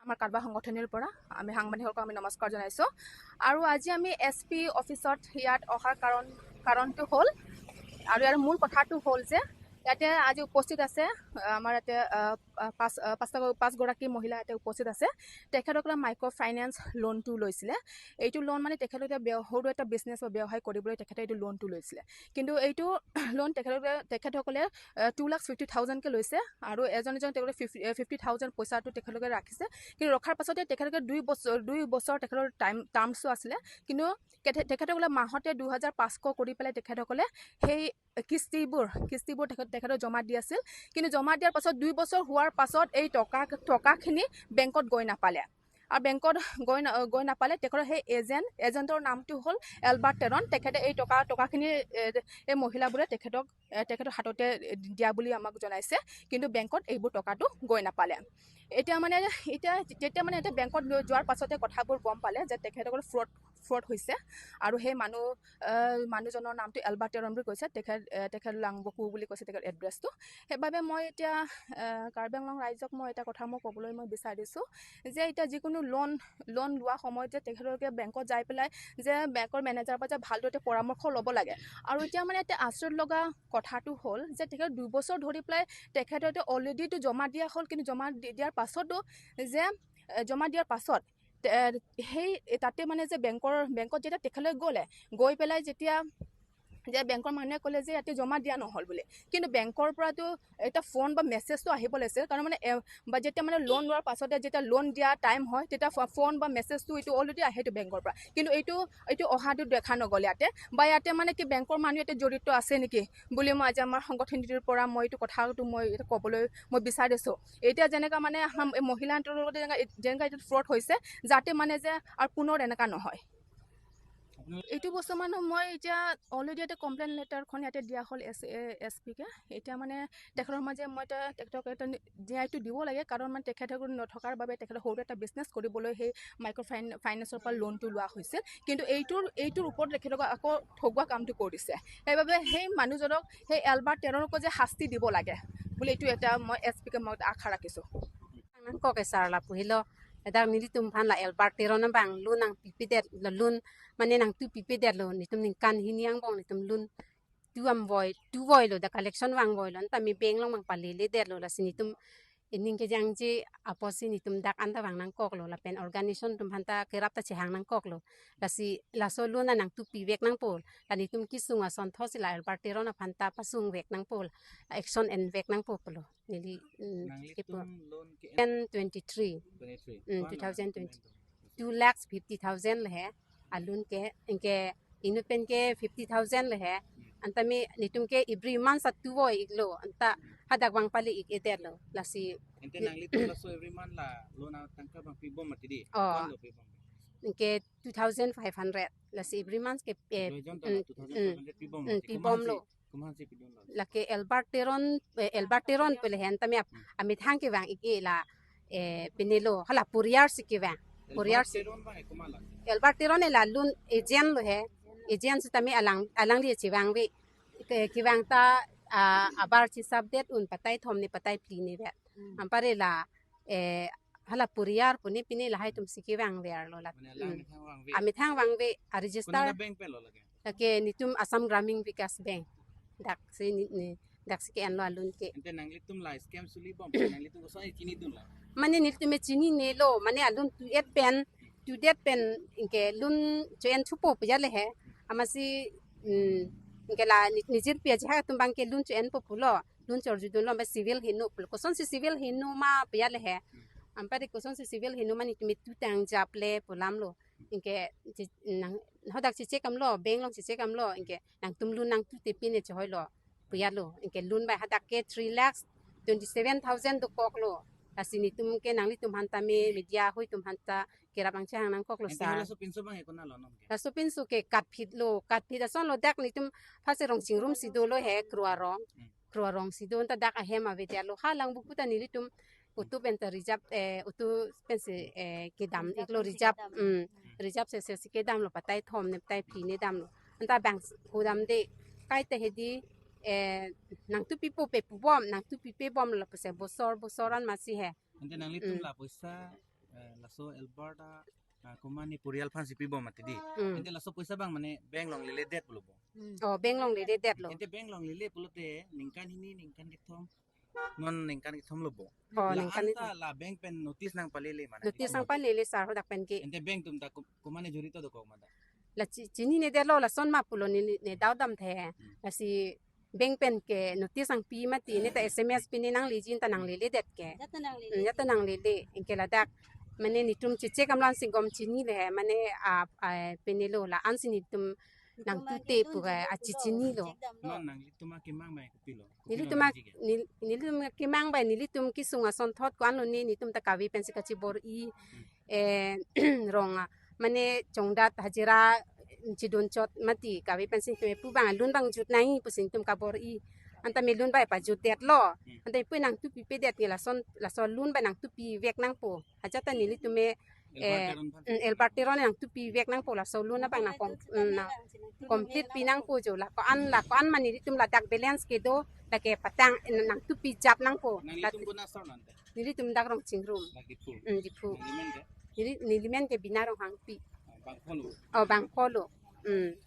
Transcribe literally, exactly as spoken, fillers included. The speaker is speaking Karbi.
আমাৰ কাৰ্বা সংগঠনিৰ পৰা আমি সাংবাদিকসকলক আমি নমস্কাৰ জনাইছোঁ। আৰু আজি আমি এছ পি অফিচত ইয়াত অহাৰ কাৰণ, কাৰণটো হ'ল, আৰু ইয়াৰ মূল কথাটো হ'ল যে ইয়াতে আজি উপস্থিত আছে, আহ, আমাৰ ইয়াতে, আহ, আহ, পাঁচ, আহ, পাঁচটা, পাঁচগৰাকী মহিলা ইয়াতে উপস্থিত আছে। তেখেতসকলে মাইক্ৰ' ফাইনেন্স লোনটো লৈছিলে। এইটো লোন মানে তেখেতলোকে ব্য-, সৰু এটা বিজনেছ বা ব্যৱসায় কৰিবলৈ তেখেতে এইটো লোনটো লৈছিলে। কিন্তু এইটো লোন তেখেতলোকে, তেখেতসকলে, আহ, টু লাখ ফিফটি থাউজেণ্ডকে লৈছে আৰু এজন এজন তেখেতলোকে ফিফ-, এ, ফিফটি থাউজেণ্ড পইচাটো তেখেতলোকে ৰাখিছে। কিন্তু ৰখাৰ পাছতে তেখেতলোকে দুই বছৰ, দুই বছৰ তেখেতৰ টাইম, টাৰ্মছো আছিলে। কিন্তু তেখে-, তেখেতসকলে মাহতে দুহাজাৰ পাঁচশ কৰি পেলাই তেখেতসকলে সেই কিস্তিবোৰ, কিস্তিবোৰ তেখেত, তেখেতৰ জমা দি আছিল। কিন্তু জমা দিয়াৰ পাছত দুই বছৰ হোৱাৰ পাছত এই টকা, টকাখিনি বেংকত গৈ নাপালে। আৰু বেংকত গৈ না-, গৈ নাপালে, তেখেতৰ সেই এজেণ্ট, এজেণ্টৰ নামটো হ'ল এলবাৰ্ট টেৰণ। তেখেতে এই টকা, টকাখিনি, এ, এই মহিলাবোৰে তেখেতক, এ, তেখেতৰ হাততে দিয়া বুলি আমাক জনাইছে, কিন্তু বেংকত এইবোৰ টকাটো গৈ নাপালে। এতিয়া মানে, এতিয়া, তেতিয়া মানে এতিয়া বেংকত লৈ যোৱাৰ পাছতে কথাবোৰ গম পালে যে তেখেতসকল ফ্ৰড, ফ্ৰড হৈছে। আৰু সেই মানুহ, আহ, মানুহজনৰ নামটো এলবাৰ্ট টেৰণ বুলি কৈছে, তেখেত, এ, তেখেত লাংবকু বুলি কৈছে তেখেতৰ এড্ৰেছটো। সেইবাবে মই এতিয়া, আহ, কাৰ্বি আংলং ৰাইজক মই এটা কথা মই ক'বলৈ মই বিচাৰিছোঁ যে এতিয়া যিকোনো লোন, লোন লোৱা সময়ত যে তেখেতলোকে বেংকত যাই পেলাই যে বেংকৰ মেনেজাৰৰ পৰা যে ভালদৰে পৰামৰ্শ ল'ব লাগে। আৰু এতিয়া মানে এতিয়া আচৰিত লগা কথাটো হ'ল যে তেখেত দুবছৰ ধৰি পেলাই তেখেতে অলৰেডিটো জমা দিয়া হ'ল, কিন্তু জমা দি-, দিয়াৰ পাছতো যে, এ, জমা দিয়াৰ পাছত তে-, সেই তাতে মানে যে বেংকৰ, বেংকত যেতিয়া তেখেতলৈ গ'লে, গৈ পেলাই যেতিয়া যে বেংকৰ মানুহে ক'লে যে ইয়াতে জমা দিয়া নহ'ল বুলি, কিন্তু বেংকৰ পৰাতো এটা ফোন বা মেছেজটো আহিব লাগিছিল, কাৰণ মানে, এ, বা যেতিয়া মানে লোন লোৱাৰ পাছতে যেতিয়া লোন দিয়া টাইম হয়, তেতিয়া ফ-, ফোন বা মেছেজটো এইটো অলৰেডি আহেতো বেংকৰ পৰা, কিন্তু এইটো, এইটো অহাটো দেখা নগ'ল ইয়াতে। বা ইয়াতে মানে কি বেংকৰ মানুহ ইয়াতে জড়িত আছে নেকি বুলি মই আজি আমাৰ সংগঠনটোৰ পৰা মই এইটো কথাটো মই এইটো ক'বলৈ মই বিচাৰিছোঁ। এতিয়া যেনেকা মানে আম-, এই মহিলাটোৰ লগতে যেনেকা, যেনেকা এইটো ফ্ৰড হৈছে, যাতে মানে যে আৰু পুনৰ এনেকা নহয়। এইটো বস্তু মানে মই এতিয়া অলৰেডি ইয়াতে কমপ্লেইন লেটাৰখন ইয়াতে দিয়া হ'ল এছ, এ, এছ পি কে। এতিয়া মানে তেখেতৰ মাজে মই এতিয়া তেখেতক এটা নি-, ন্যায়টো দিব লাগে, কাৰণ মানে তেখেতে নথকাৰ বাবে তেখেতে সৰু এটা বিজনেছ কৰিবলৈ সেই মাইক্ৰ' ফাইন-, ফাইনেন্সৰ পৰা লোনটো লোৱা হৈছিল। কিন্তু এইটোৰ, এইটোৰ ওপৰত তেখেতক আকৌ ঠগুৱা কামটো কৰিছে। সেইবাবে সেই মানুহজনক, সেই এলবাৰ্ট টেৰনকো যে শাস্তি দিব লাগে বুলি এইটো এটা মই এছ পি কে মই আশা ৰাখিছোঁ। Nangkok ke sir lapu helo. Dak nelitum aphan la Albert Teron abang loan nangpipedet lo, loan mane nangtupipedet lo, netum ningkan hini angbong netum loan tu am voi, tu voi lo, dak collection vang voi lo, anta me bank along abang paleledet lo, lasi netum ining kejangje apotsi netum dak anta vang nangkok lo, lapen organization atum aphanta kerap ta chehang nangkok lo, lasi laso loan nangtupivek nangpo, la netum kesung asonthotsi la Albert Teron aphanta pasungvek nangpo, action envek nangpo pulo. Neli, mm, kipu. Nanglitum loan ke ten twenty-three. Twenty-three. Mm, Koan two thousand twenty. Two lakhs fifty thousand le he. A loan ke, anke inut pen ke fifty thousand le he. Anta me netum ke every month sa tu voi iklo. Anta hadak abang pali ik-edet lo. Lasi. Ante nanglitum laso every month la loan atangka abang pibom mati di. Oh. Koan lo pibom? Anke two thousand five hundred. Lasi every month ke, eh, Dua jon ta la mm, two thousand five hundred pibom mm, mati. Pibom lo. Komansi pidun lo? Lake Albert Teron, eh, Albert Teron pele he, anta me ap-, amethang kevang ik-e la, eh, pine lo, hala Puriar si kevang. Puriar si. Albert Teron abang e komat la? Albert Teron e la loan agent lo he. Agent sitame alang, alangli chevangve. Ke, kevang ta, ah, abar chisapdet un patai thom ne patai phli ne vet. Hmm. Anpare la, eh, hala Puriar pu ne pine lahai atumsi kevangver lo la. Mane alang, hmm, amethang vangve. Amethang vangve, a register. Konat a bank pen lo lake? Lake netum Assam Gramin Vikas Bank. Daksi ne, ne, daksi ke-en lo a loan ke. Ante nanglitum la scam suli bom, nanglitum koson chinidun lo? Mane nelitum chinine lo, mane a loan tu-et pen, tu-det pen anke loan cho-en thupo pu ya le he. Amatsi, mm, anke la ni-, nijirpi aji ha atum abang ke loan cho-enpo pulo. Loan chorjudun lo, ba civil heno pulo. Kosonsi civil heno ma pu ya le he. Anpare kosonsi civil heno ma netum me tu tang jap le pu alam lo. Anke chi-, nang, hadak cheche kam lo, bank along cheche kam lo, anke nangtum loan nangtute pine chehoi lo pu ya lo. Anke loan bai hadak ke three lakhs twenty-seven thousand dokok lo. Lasi netum ke nanglitum aphanta me media ahoi atum aphanta kerap nangchehang nangkok lo. Ante sir, hala sopinso abang e konat lo non ke? Hala sopinso ke Katphit lo, Katphit ason lo, dak netum phase Rongchingrum si dolo he, Kro Arong. Hmm. Kro Arong si do, anta dak ahem avedet lo, ha Langbuku ta nelitum auto pen ta reserve, eh, auto pensi, eh, kedam, auto ik lo pensi reserve, kedam. Hmm. Hmm. Reserve sese si kedam lo, patai thom ne patai phli ne dam lo. Anta abang s-, hodamde, kaita hedi, eh, nangtupipo pe pu bom, nangtupipe bom lo pusi bosor, bosor an masi he. Ante nanglitum, hmm, la poisa Eh, laso Albert a, ah, komat ne porial aphan si pibom mati di. Hmm. Ante laso poisa abang mane bank along leledet pulo bo. Oh, bank along leledetlo. Ante bank along lele pulote ningkan hini, ningkan kethom. Non ningkan kethom lo bo. Oh, La ningkan anta la bank pen notice nangpalele mane. Notice nangpalele sir hadak pen ke. Ante bank atum ta ko-, komat ne jurito dokok ma ta. La chi-, chininedetlo, lason ma pulo ne, ne, ne dao damthe. Hmm. Lasi bank pen ke notice nangpi mati, ne ta S M S pine nanglejin ta nangleledet ke. Jata nang Hmm, jata nanglele, anke ladak. Mane netum cheche kamlan si gom chinile, mane a, a, pine lo la-an si netum nangtute pu ke, a, chichinilo. Non nanglitum akemang abang kopilo. Nelitum ak-, nel-, nelitum akemang abang, nelitum kesung asonthot ko-an lo ne, netum ta kave pensi kachibor-i, eh, rong a, mane chongdat hajira chidun chot mati, kave pensi netum pu abang, lun abang jut nangji pusi netum kabor-i. Anta me lun abang pajutdetlo. Anta pu nangtupipedet ke lason, laso lun abang nangtupivek nangpo. Ajat ta nelitum me, eh, Elbar Teron aphan. Mm, Albert Teron nangtupivek nangpo, laso lun abang nang kom-, mm, nang complete pi nangpo jo. La ko-an, la ko-an ma nelitum ladak balance kedo, lake patang, mm, nangtupijap nangpo. La Nanglitum konat asar non ta. Nelitum dak Rongchingrum. Lagi pu. Mm, Diphu. Nanglimen ke. Neli, nelimen ke Bina Ronghangpi. Ah, bangpho lo. Oh, bangpho lo. Mm.